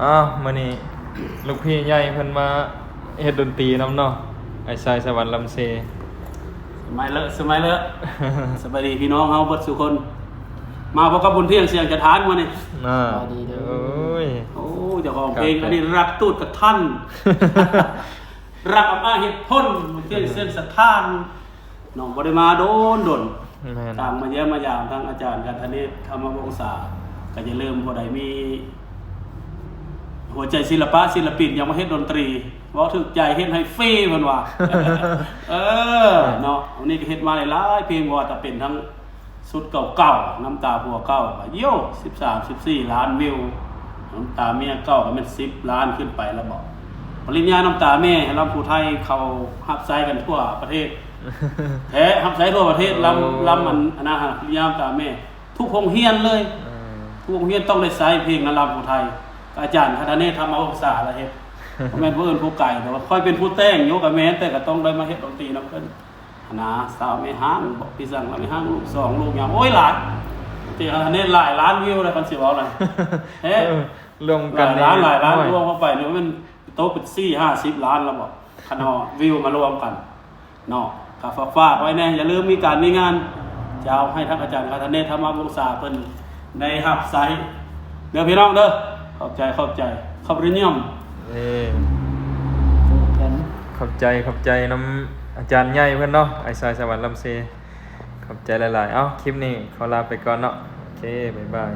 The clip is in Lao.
ອ້າວ ມື້ນີ້ລູກພີ່ໃຫຍ່ເພິ່ນມາເຮັດດົນຕີນຳເນາະ ອ້າຍຊາຍສະຫວັນລຳເຊ. ສະໄໝເລີ ສະໄໝເລີ ສະບາຍດີພີ່ນ້ອງເຮົາເບິດສູ່ຄົນ ມາພົບກັບບຸນທ່ຽງສຽງສະຖານມື້ນີ້. ນະ ສະບາຍດີເດີ. ໂອ້ຍ ໂອ້ ເຈົ້າຂອງເພງ ຄັກແທ້ ອັນນີ້ລັກຕູດກະທັນ ລັກອຳນາດເຫດຜົນ ບຸນທ່ຽງສຽງສະຖານ. ນ້ອງບໍ່ໄດ້ມາໂດນໆ ແມ່ນ ທາງມາຢ້ຽມມາຢາມທາງອາຈານກັນທະເນດ ທຳມະວົງສາ ກໍຢ່າລືມ ຜູ້ໃດມີຫົວໃຈສິລະປະສິລະປິນ ຢາກມາເຮັດດົນຕີ ເວົ້າຖືກໃຈ ເຮັດໃຫ້ຟຣີ ເພິ່ນວ່າ. ເອີ ແມ່ນ ເນາະ ອັນນີ້ກໍເຮັດມາຫຼາຍໆເພງ ບໍ່ວ່າຈະເປັນທັງຊຸດເກົ່າໆ ນ້ຳຕາຜົວເກົ່າ ກໍໂຢ ສິບສາມ ສິບສີ່ລ້ານວິວ. ນ້ຳຕາເມຍເກົ່າກໍແມ່ນສິບລ້ານຂຶ້ນໄປແລ້ວບໍ. ປະລິນຍານ້ຳຕາແມ່ ລຳພູໄທ ເຂົາຮັບໃຊ້ກັນທົ່ວປະເທດ ແທ້ ຮັບໃຊ້ທົ່ວປະເທດ. ໂອ້ ລຳ ລຳອັນ ອັນນັ້ນ ປະລິນຍານ້ຳຕາແມ່ ທຸກໂຮງຮຽນເລີຍ. ເອີ ທຸກໂຮງຮຽນຕ້ອງໄດ້ໃຊ້ເພງນະ ລຳພູໄທ. ອາຈານຄະທະເນດ ທຳມະວົງສາ ລະເຮັດ ບໍ່ແມ່ນຜູ້ອື່ນຜູ້ໄກ ແຕ່ວ່າຂ້ອຍເປັນຜູ້ແຕ່ງຢູ່ກໍແມ່ນ ແຕ່ກໍຕ້ອງໄດ້ມາເຮັດດົນຕີນຳເພິ່ນ. ຫັ້ນນະ ສາວແມ່ຮ້າງ ບອກພີ່ສັງ ແລ້ວແມ່ຮ້າງ ລູກສອງ ລູກຫຍັງ ໂອ້ຍ ຫຼາຍ ທີ່ອັນນີ້ຫຼາຍລ້ານວິວແລ້ວ ຄັນຊິເວົ້ານະ ເອີ ລວມກັນ ຫຼາຍລ້ານ ນີ້ ຫຼາຍລ້ານ ໂອ້ຍ ລວມເຂົ້າໄປນີ້ ມັນຕົກເປັນສີ່ຫ້າສິບລ້ານແລ້ວບໍ ຄັນເຮົາວິວມາລວມກັນເນາະ. ກໍຝາກ ຝາກໄວ້ແດ່ ຢ່າລືມມີການມີງານ ຈະເອົາໃຫ້ທາງອາຈານຄະທະເນດ ທຳມະວົງສາ ເພິ່ນໄດ້ຮັບໃຊ້ເດີພີ່ນ້ອງເດີ. ຂອບໃຈ ຂອບໃຈ ຂອບຄຸນ. ເອີ ຂອບໃຈ ຂອບໃຈນຳອາຈານໃຫຍ່ເພິ່ນເນາະ ອ້າຍຊາຍສະຫວັນລຳເຊ. ຂອບໃຈຫຼາຍໆ. ເອົ້າ ຄລິບນີ້ຂໍລາໄປກ່ອນເນາະ. ໂອເຄ ບາຍບາຍ.